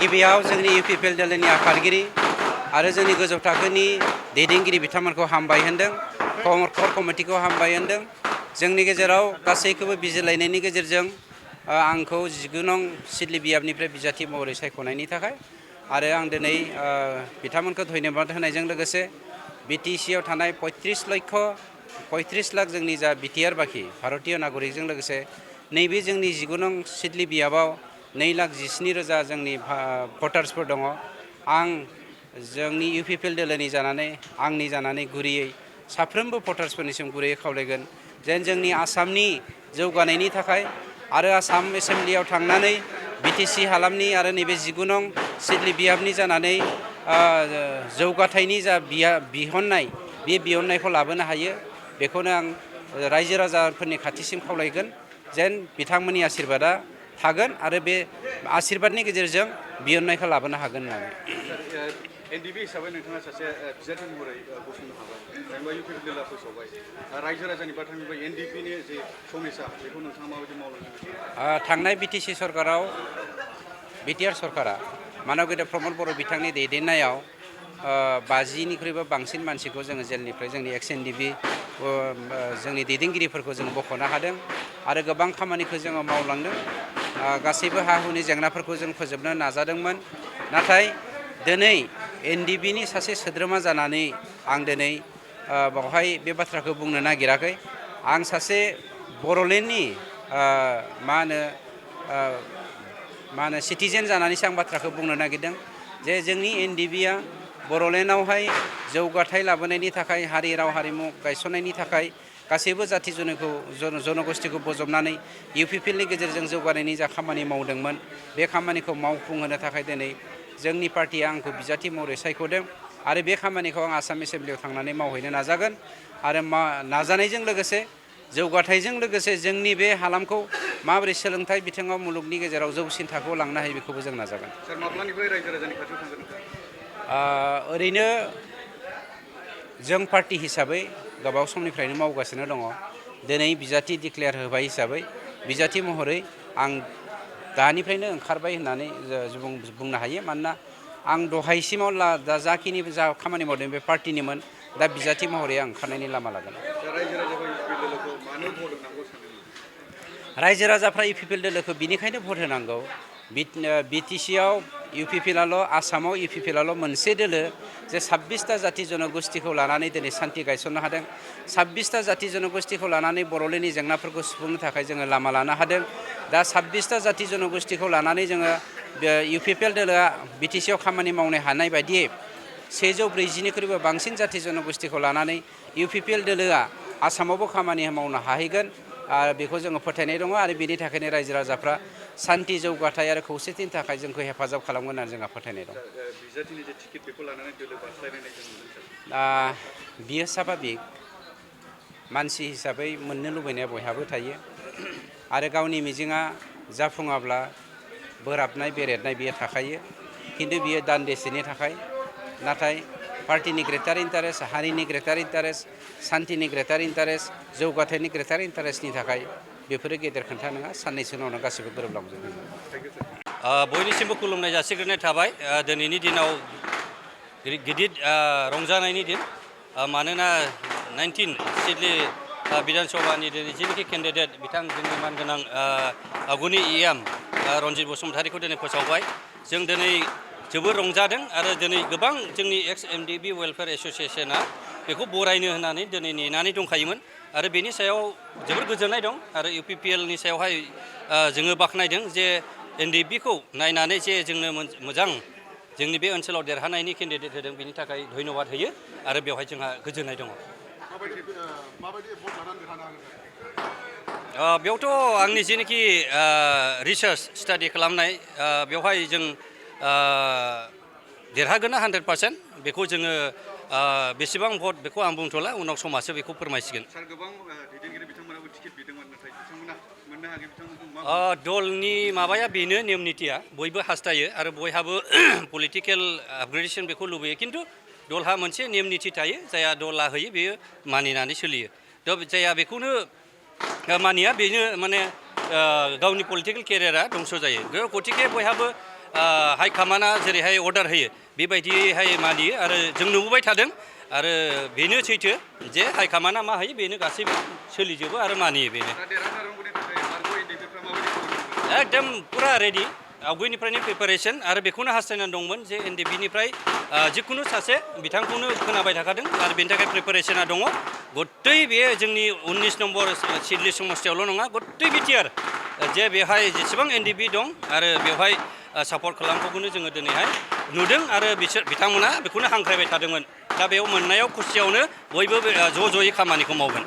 गिबियाव जोंनि UPPL दोलोनि आफादगिरि आरो जोंनि गोजौ थाखोनि दैदेनगिरि बिथांमोनखौ हामबाय होनदों, कोर कमिटिखौ हामबाय होनदों। जोंनि गेजेराव गासैखौबो बिजिरलायनायनि गेजेरजों आंखौ 19 नं सिदली बियाबनिफ्राय बिजाथि महरै सायख'नायनि थाखाय आरो आं दिनै बिथांमोनखौ धन्यबाद होनायजों लोगोसे BTCआव थानाय 35 लाख जोंनि जा BTR बाखि भारतीय नागरिकजों लोगोसे नैबे जोंनि 19 नं सिदली बियाबाव 2,17,000 जोंनि भटार्सफोर दङ। आं जोंनि UPPL दोलोनि जानानै आंनि जानानै गुरैयै साफ्रोमबो भटार्सफोरनिसिम गुरैयै खावलायगोन जेन जोंनि आसामनि जौगानायनि थाखाय आरो आसाम एसेम्बलियाव थांनानै BTC हालामनि आरो नैबे 19 नं सिदली बियाबनि जानानै जौगाथायनि जा बिहननाय बे बिहननायखौ लाबोनो हायो बेखौनो आं रायजो राजाफोरनि खाथिसिम खावलायगोन जेन बिथांमोननि आशीर्बादा थागोन आरो बे आशीर्बादनि गेजेरजों बिहननायखौ लाबोनो हागोन होननानै। NDP हिसाबै नोंथाङा सासे बिजाथि महरै गसंनो हाबाय, जेनेबा UPPL दोलोआ फोसावबाय, रायजो राजानि बाथ्रानिफ्राय NDPनि जे समयसा बेखौ नोंथाङा माबायदि मावलांनो? थांनाय BTC सरकाराव BTR सरकारा मानगेन्द्र प्रमद बर' बिथांनि दैदेननायाव 50निख्रुइबो बांसिन मानसिखौ जोङो जेलनिफ्राय जोंनि एक्स NDP जोंनि दैदेनगिरिफोरखौ जों बख'नो हादों आरो गोबां खामानिखौ जोङो मावलांदों। गासैबो हा हुनि जेंनाफोरखौ जों फोजोबनो नाजादोंमोन, नाथाय दिनै NDPनि सासे सोद्रोमा जानानै आं दिनै बावहाय बे बाथ्राखौ बुंनो नागिराखै। आं सासे बर'लेण्डनि मा होनो सिटिजेन जानानैसो आं बाथ्राखौ बुंनो नागिरदों जे जोंनि NDPआ बर'लेण्डआवहाय जौगाथाय लाबोनायनि थाखाय हारि राव हारिमु गायसननायनि थाखाय गासैबो जाथि जनगोष्ठीखौ बजबनानै UPPLनि गेजेरजों जौगानायनि जा खामानि मावदोंमोन बे खामानिखौ मावफुंहोनो थाखाय दिनै जोंनि पार्टिया आंखौ बिजाथि महरै सायख'दों आरो बे खामानिखौ आं आसाम एसेम्बलियाव थांनानै मावहैनो नाजागोन आरो नाजानायजों लोगोसे जौगाथायजों लोगोसे जोंनि बे हालामखौ माबोरै सोलोंथाइ बिथिङाव मुलुगनि गेजेराव जौसिन थाखोआव लांनो हायो बेखौबो जों नाजागोन। सार माब्लानिफ्राय रायजो राजानि खाथियाव थांगोन नोंथाङा? ओरैनो जों पार्टि हिसाबै गोबाव समनिफ्रायनो मावगासिनो दङ। दिनै बिजाथि डिक्लेयार होबाय हिसाबै बिजाथि महरै आं दानिफ्रायनो ओंखारबाय होननानै बुंनो हायो। मानोना आं दहायसिमाव दा जाखिनि खामानि मावदों बे पार्टिनिमोन, दा बिजाथि महरै आं ओंखारनायनि लामा लागोन। रायजो राजाफ्रा UPPL दोलोखौ बिनिखायनो भट होनांगौ। BTCआव UPPLआल' आसामाव UPPLआल' मोनसे दोलो जे 26टा जाथि जनगोष्ठीखौ लानानै दिनै सान्थि गायसननो हादों। 26टा जाथि जनगोष्ठीखौ लानानै बर'लेण्डनि जेंनाफोरखौ सुफुंनो थाखाय जोङो लामा लानो हादों। दा 26टा जाथि जनगोष्ठीखौ लानानै जोङो UPPL दोलोआ BTCआव खामानि मावनो हानाय बायदियै 140निख्रुइबो बांसिन जाथि जनगोष्ठीखौ लानानै UPPL दोलोआ आसामावबो खामानि मावनो हाहैगोन बेखौ जोङो फोथायनाय दङ आरो बेनि थाखायनो रायजो राजाफ्रा सान्थि जौगाथाय आरो खौसेथिनि थाखाय जोंखौ हेफाजाब खालामगोन होननानै जोंहा फोथायनाय दं। बिजाथिनि जे टिकेट बेखौ लानानै दोलो बास्लायनाय जों नुदों। बियो स्वाभाबिक, मानसि हिसाबै मोननो लुबैनाया बयहाबो थायो आरो गावनि मिजिङा जाफुङाब्ला बोराबनाय बेरेदनाय बियो थाखायो, खिन्थु बियो दान्दिसेनि थाखाय। नाथाय पार्टिनि ग्रेटार इन्टारेस्ट, हारिनि ग्रेटार इन्टारेस्ट, सान्थिनि ग्रेटार इन्टारेस्ट, जौगाथायनि ग्रेटार इन्टारेस्टनि थाखाय बेफोरो गेदेर खोथा नङा। साननैसो उनावनो गासैबो गोरोबलांजोबगोन। बयनिसिमबो खुलुमनाय जासिग्रोनाय थाबाय। दिनैनि दिनाव गिदिर रंजानायनि दिन, मानोना 19 सिदली बिधान सभानि दिनै जिनोखि केन्डिडेट बिथां जोंनि मानगोनां आगुनि EM रन्जित बसुमतारीखौ दिनै फोसावबाय। जों दिनै जोबोर रंजादों आरो दिनै गोबां जोंनि एक्स NDP वेलफेयार एस'सियेसना बेखौ बरायनो होननानै दिनै नेनानै दंखायोमोन आरो बेनि सायाव जोबोर गोजोननाय दं आरो UPPLनि सायावहाय जोङो बाख्नायदों जे NDPखौ नायनानै जे जोंनो मोजां जोंनि बे ओनसोलाव देरहानायनि केन्डिडेट होदों, बेनि थाखाय धन्यबाद होयो आरो बेवहाय जोंहा गोजोननाय दङ। बेयावथ' आंनि जेनोखि रिसार्च स्टाडि खालामनाय बेवहाय जों देरहागोना 100%, बेखौ जोङो बेसेबां भट बेखौ आं बुंथ'ला, उनाव समासो बेखौ फोरमायसिगोन। सार गोबां दैदेनगिरि बिथांमोनाबो टिकेट बिदोंमोन, नाथाय बिथांमोना मोननो हायाखै। बिथांमोनखौ दलनि माबाया बेनो नेम निथिया, बयबो हास्थायो आरो बयहाबो पलिटिकेल आपग्रेडेसन बेखौ लुबैयो, खिन्थु दलहा मोनसे नेम निथि थायो, जायहा दला होयो बेयो मानिनानै सोलियो। जायहा बेखौनो मानिया बेनो माने गावनि पलिटिकेल केरियारा दंस' जायो। गतिके बयहाबो हाइकमान्डआ जेरैहाय अर्डार होयो बेबायदिहाय मानियो आरो जों नुबोबाय थादों आरो बेनो सैथो जे हाइकमान्डआ मा होयो बेनो गासैबो सोलिजोबो आरो मानियो बेनो दा देरहासार रंग'नि थाखाय बारग' एनडिपिफ्रा माबायदि खामानि एकदम पुरा रेडि आवगायनिफ्रायनो प्रिपारेसन आरो बेखौनो हास्थायनानै दंमोन जे एनडिपिनिफ्राय जिखुनु सासे बिथांखौनो खोनाबाय थाखादों आरो बेनि थाखाय प्रिपारेसना दङ गत्तै बे जोंनि 19 नम्बर सिडली समस्तियावल' नङा गत्तै बिटिआर जे बेवहाय जेसेबां एनडिपि दं आरो बेवहाय सापर्ट खालामखौनो जोङो दिनैहाय नुदों आरो बिथांमोना बेखौनो हांख्रायबाय थादोंमोन दा बेयाव मोननायाव खुसियावनो बयबो ज' ज'यै खामानिखौ मावगोन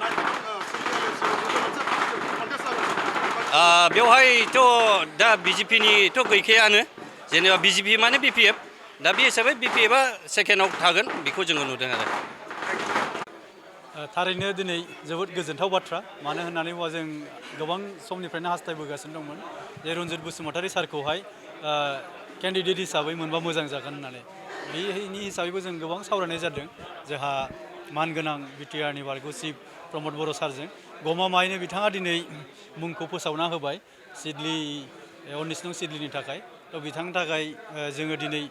बेवहायथ' दा बिजेपिनिथ' गैखायानो जेनेबा बिजेपि माने बिपिएफ दा बे हिसाबै बिपिएफआ सेकेन्डआव थागोन बेखौ जोङो नुदों आरो थारैनो दिनै जोबोद गोजोनथाव बाथ्रा मानो होननानै बुङोबा जों गोबां समनिफ्रायनो हास्थायबोगासिनो दंमोन जे रन्जित बसुमतारी सारखौहाय केन्डिडेट हिसाबै मोनबा मोजां जागोन होननानै बेनि हिसाबैबो जों गोबां सावरायनाय जादों जोंहा मानगोनां बिटिआरनि बारग' चिफ प्रमद बर' सारजों गमामायैनो बिथाङा दिनै मुंखौ फोसावना होबाय सिडली 19 नं सिडलीनि थाखाय थ' बिथांनि थाखाय जोङो दिनै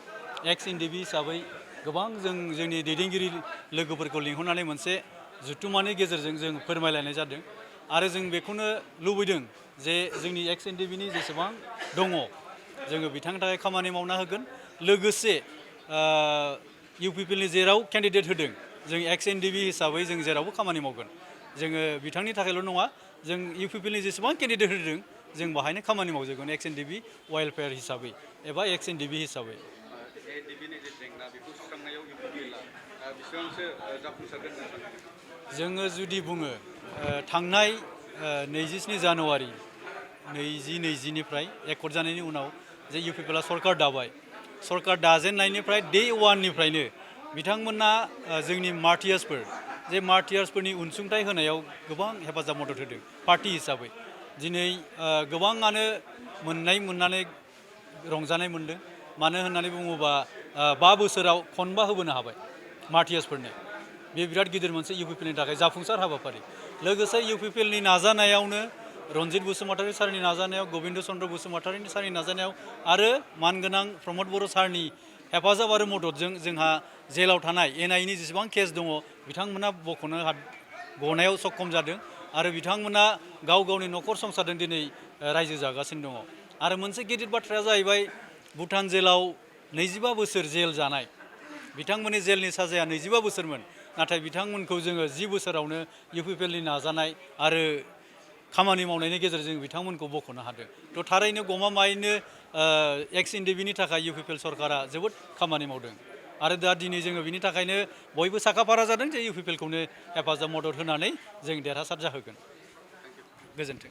एक्स एनडिपि हिसाबै गोबां जोंनि दैदेनगिरि लोगोफोरखौ लिंहरनानै मोनसे जुथुमानि गेजेरजों जों फोरमायलायनाय जादों आरो जों बेखौनो लुबैदों जे जोंनि एक्स एनडिपिनि जेसेबां दङ जोङो बिथांनि थाखाय खामानि मावना होगोन लोगोसे इउपिपिएलनि जेराव केन्डिडेट होदों जों एक्स एनडिपि हिसाबै जों जेरावबो खामानि मावगोन जोङो बिथांनि थाखायल' नङा जों इउपिपिएलनि जेसेबां केन्डिडेट होदों जों बाहायनो खामानि मावजोबगोन एक्स एनडिपि वेलफेयार हिसाबै एबा एक्स एनडिपि हिसाबै एनडिपिनि जे जेंना बेखौ सुस्रांनायाव इउपिपिएलआ बेसेबांसो जाफुंसारगोन होनना सानो जोङो जुदि बुङो थांनाय 27 जानुवारि 2020निफ्राय एकर्ड जानायनि उनाव जे इउपिपिएलआ सरकार दाबाय सरकार दाजेननायनिफ्राय डे वाननिफ्रायनो बिथांमोना जोंनि मार्टियार्सफोर जे मार्टियार्सफोरनि अनसुंथाइ होनायाव गोबां हेफाजाब मदद होदों पार्टि हिसाबै दिनै गोबाङानो मोननानै रंजानाय मोनदों मानो होननानै बुङोबा 5 बोसोराव खनबा होबोनो हाबाय मार्टियार्सफोरनो बे बिराद गिदिर मोनसे इउपिपिएलनि थाखाय जाफुंसार हाबाफारि लोगोसे इउपिपिएलनि नाजानायावनो रन्जित बसुमतारी सारनि नाजानायाव गबिन्द चन्द्र बसुमतारी सारनि नाजानायाव आरो मानगोनां प्रमद बर' सारनि हेफाजाब आरो मददजों जोंहा जेलाव थानाय एनआइनि जेसेबां केस दङ बिथांमोना बख'नो गनायाव सक्षम जादों आरो बिथांमोना गाव गावनि न'खर संसारजों दिनै रायजो जागासिनो दङ आरो मोनसे गिदिर बाथ्राया जाहैबाय भुटान जेलाव 25 बोसोर जेल जानाय बिथांमोननि जेलनि साजाया 25 बोसोरमोन नाथाय बिथांमोनखौ जोङो 10 बोसोरावनो इउपिपिएलनि नाजानाय आरो खामानि मावनायनि गेजेरजों बिथांमोनखौ बख'नो हादों थ' थारैनो गमामायैनो एक्स एनडिपिनि थाखाय इउपिपिएल सरकारा जोबोद खामानि मावदों आरो दा दिनै जोङो बिनि थाखायनो बयबो साखाफारा जादों जे इउपिपिएलखौनो हेफाजाब मदद होनानै जों देरहासार जाहोगोन गोजोन्थों